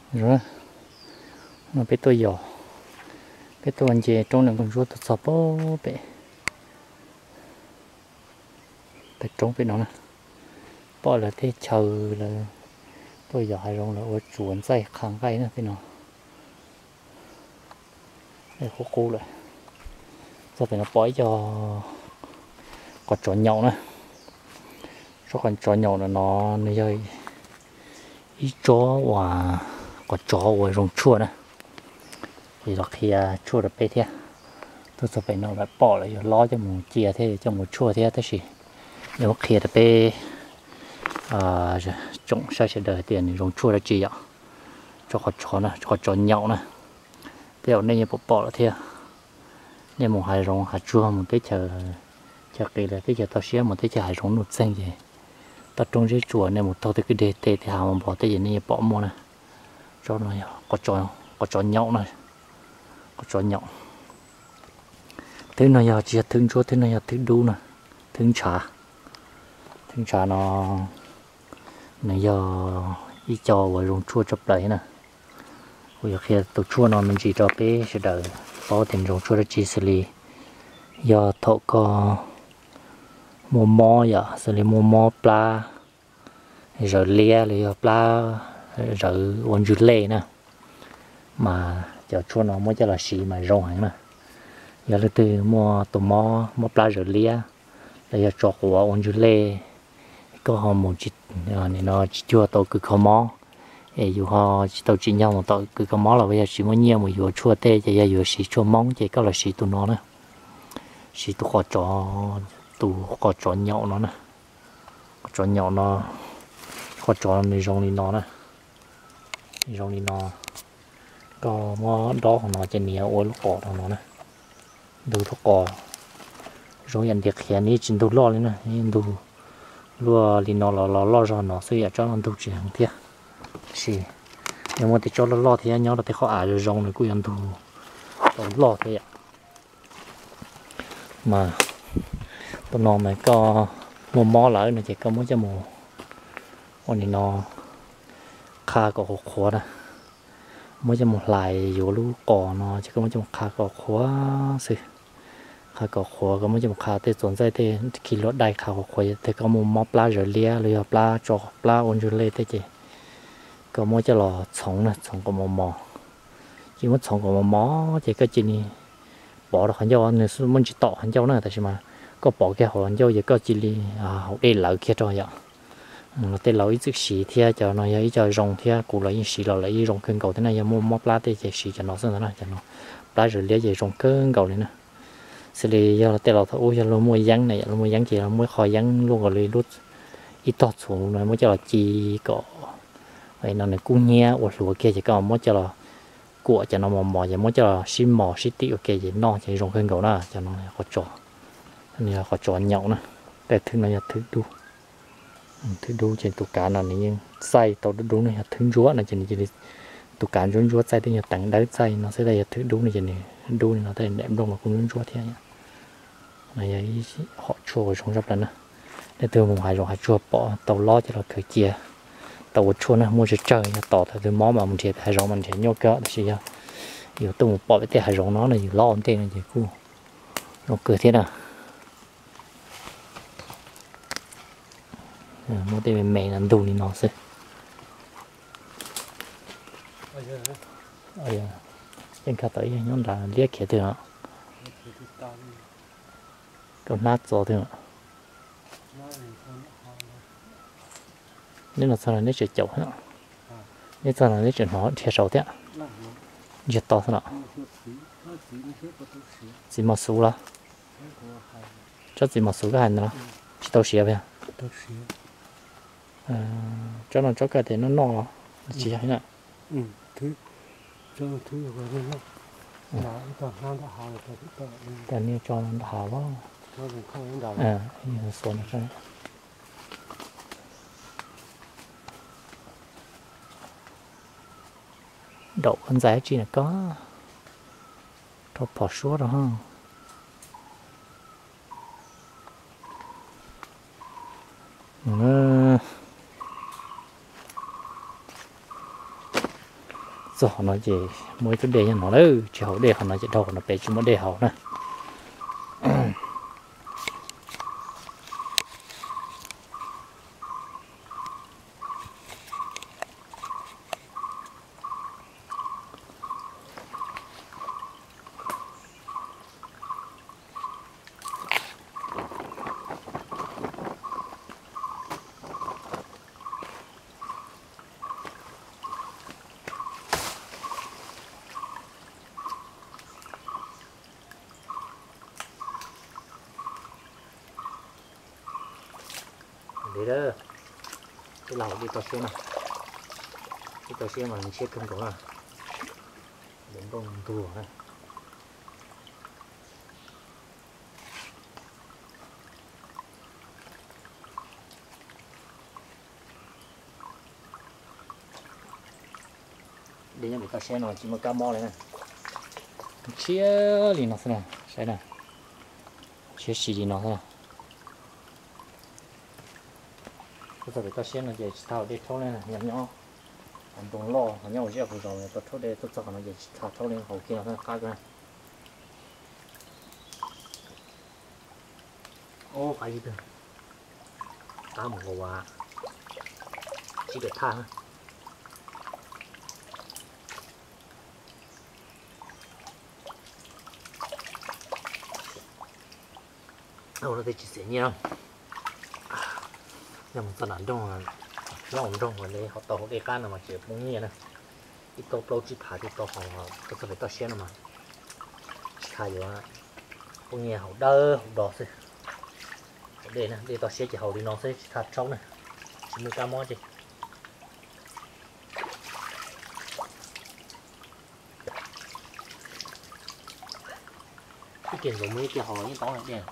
Zoo na, no peb tuaj yos, peb tuaj nce roob nws nkauj ntsuab tuaj txog pem, pem roob pem no na, pom lawv tej chaw lawv tuaj yos hav zoov lawv ua tsuav ntxaij qha nqaij na pem no. Qub qub lawm. Txog pem no pom ib co qos tsov nyaum na. Tsob qos tsov nyaum no no nws yog ib tsob uas qos tsov uas zoo tshuaj na. Kuv yuav los qhia tshuaj rau peb thiab. Tuaj txog pem no lawv pom lawv yuav lob coj mus cia thiab coj mus tshuaj thiab tab sis yuav qhia rau peb tsoom saib sawv daws hais tias nws zoo tshuaj dab tsi yom. Tsob qos tsov na, qos tsov nyaum na. Tej zaum nej yeej pom pom lawm thiab. Nej mus hav zoov hav tsuag mus teb chaws, chaw qis los teb chaws toj siab mus teb chaws hav zoov nuj txeeg ces toj roob zeb tsuas nej mus taug tej kwj deg tej tej hav npog tej ces nej yeej pom muaj na. Tsob no yog qos tsov nyaum na, qos tsov nyaum. Thwb no yog tsis yog thwb ntsuab, thwb no yog thwb dub na, thwb ntshav. Thwb ntshav no nws yog ib co uas zoo tshuaj tshaj plaws na. Kuv yuav qhia tus tshuaj no me ntsis rau peb sawv daws paub tias nws zoo tshuaj dab tsi xws li yog thaum koj muaj mob yom, xws li muaj mob plab zawv liab los yog plab zawv ua ntswg lej na, mas cov tshuaj no muab coj los siv mas zoo heev na. Yog leej twg muaj tus mob, mob plab zawv liab los yog tso quav ua ntswg lej, koj ho mus tsis, nim no tsis cuag tau kws kho mob, es yus ho tsis tau tsim nyog mus tom kws kho mob los yog tsis muaj nyiaj mus yuav tshuaj tej ces yog yuav siv tshuaj Hmoob ces koj los siv tus no na, siv tus qos tsov, tus qos tsov nyaum no na. Qos tsov nyaum no, qos tsov nws zoo li no na, zoo li no. Koj muab dob qhov no ces nws yuav ua lub qos rau no na. Ntug lub qos zoo yam ntiav qhiav, nws tsis ntug loj li na, nws ntug luaj li no los los loj zog no xwb yom, tsob no ntug tsis heev thiab. Tab sis yog muaj tej tsob loj loj thiab nyob rau tej qhov av zoo zoo nws kuj yuav ntug tau loj thiab yom. Mas tus no mas koj muaj mob lawm no ces koj muab coj mus ua li no, qha kom qhuav qhuav na, muab coj mus hlais yuav lub qos no ces koj muab coj mus qha kom qhuav xwb. Qha kom qhuav, koj muab coj mus qha tej txuas ntxaij tej khi luag dai qha kom qhuav, yog tias koj muaj mob plab zawv liab los yog plab tso plab ua ntswg lej tej ces koj muab coj los txhoov na, txhoov kom mos mos. Ces muab txhoov kom mos mos ces koj cia li pov rau qhov ncauj, nws muaj ntsis tom qhov ncauj na, tab sis mas koj pov kiag hauv los ncauj ces koj cia li haus dej lawv kiag rau yom. Los tej laus ib txwm siv thiab, cov no yog ib co zoo thiab, kuv los yeej siv los lawv yeej zoo kawg nkaus thiab na. Yog muaj mob plab tej ces siv cov no xwb ntag na, cov no plab zawv liab ces zoo kawg nkaus li na. Xws li yog los tej laus thaum ub yog luag muaj yeeb na yom, luag muaj yeeb ces muab ib qho yeeb luaj nkaus li lub ib tog txhuv no muab coj los ci kom no nws kub hnyiab ua hluav kiag ces koj muab coj los kuam cov no mos mos ces muab coj los sib mos sib tim ua ke ces noj ces zoo kawg nkaus na. Cov no qos tsov, qos tsov nyaum na. Tej thwb no yog thwb dub. Thwb dub ces tus kav no nws yeej txaij tau dub dub ne, yog thwb ntsuab no ces nws cia li, tus kav ntsuab ntsuab txaij tej nyuag teev dawb txaij no xwb, tab yog thwb dub no ces nws dub li no, tej daim nplooj los kuj ntsuab ntsuab thiab. No yog ib hom tshuaj uas zoo tshaj plaws na. Leej twg mus hav zoov hav tsuag pom tau lob ces los khaws cia tau ua tshuaj na, muaj tsawg tsawg, yog tos thaum twg mob mas mus nrhiav pem hav zoov mas nrhiav nyuaj kawg, tab sis yog yus tuaj mus pom pem tej hav zoov no no yus lob ua ntej no ces kuj zoo kawg thiab na. Muab tej me me no ntug li no xwb. Ceeb kha tau ib nyob nrad liab khiav twg os. Koj hnab txo twg os. Neb no txog no neb tseem caum thiab. Neb txog no neb tseem hnov dhia saud thiab. Ntsiag to xwb no. Txiv mos xuv los? Tsob txiv mos xuv koj hais ntawd los? Tsis tau siav puas yog? Tsob no tsob koj tias noj noj los tsis yog na? Tso nrad hav los. Daum ntxais dab tsi na koj? Rho phom suab rau ha. Txog qhov no ces muaj ib tug dej nyob no lawm, tsis haus dej qhov no ces dhau qhov no pem tsis muaj dej haus na. Dej, dej los haus dej toj siab na. Dej toj siab mas ntshiab kawg nkaus na. Dej nplooj ntuag na. Dej nyob pem toj siab no tsis muaj kab mob li na. Ntshiab li no xwb na, saib na. Ntshiab si li no xwb na. Tuaj txog pem toj siab no ces tsis tau dej rhaub li, nyob nyob ntoo loj, nyob ua zej ua zos tau rhaub dej, tuaj txog qhov no ces tsis tau rhaub li, haus kiag no xwb qab kawg na. Ub, qab ib tug, qab mus nkaus ua tsib daim thaj na. Ua no tej tsis xiam nyiaj. Yog mus txog nram nroog, nyob hauv nroog mas li ho tau haus dej qab no mas tseem poob nyiaj na. Ib tauv plaub tsib phav thiaj tau haus, tuaj txog pem toj siab no mas tsis tau yuav, poob nyiaj haus dawb haus do xwb. Haus dej na, dej toj siab ces haus li no xwb tsis tau rhaub na, tsis muaj kab mob ces. Ib kiag ntxuav muaj ib kiag haus los yeej tau dej.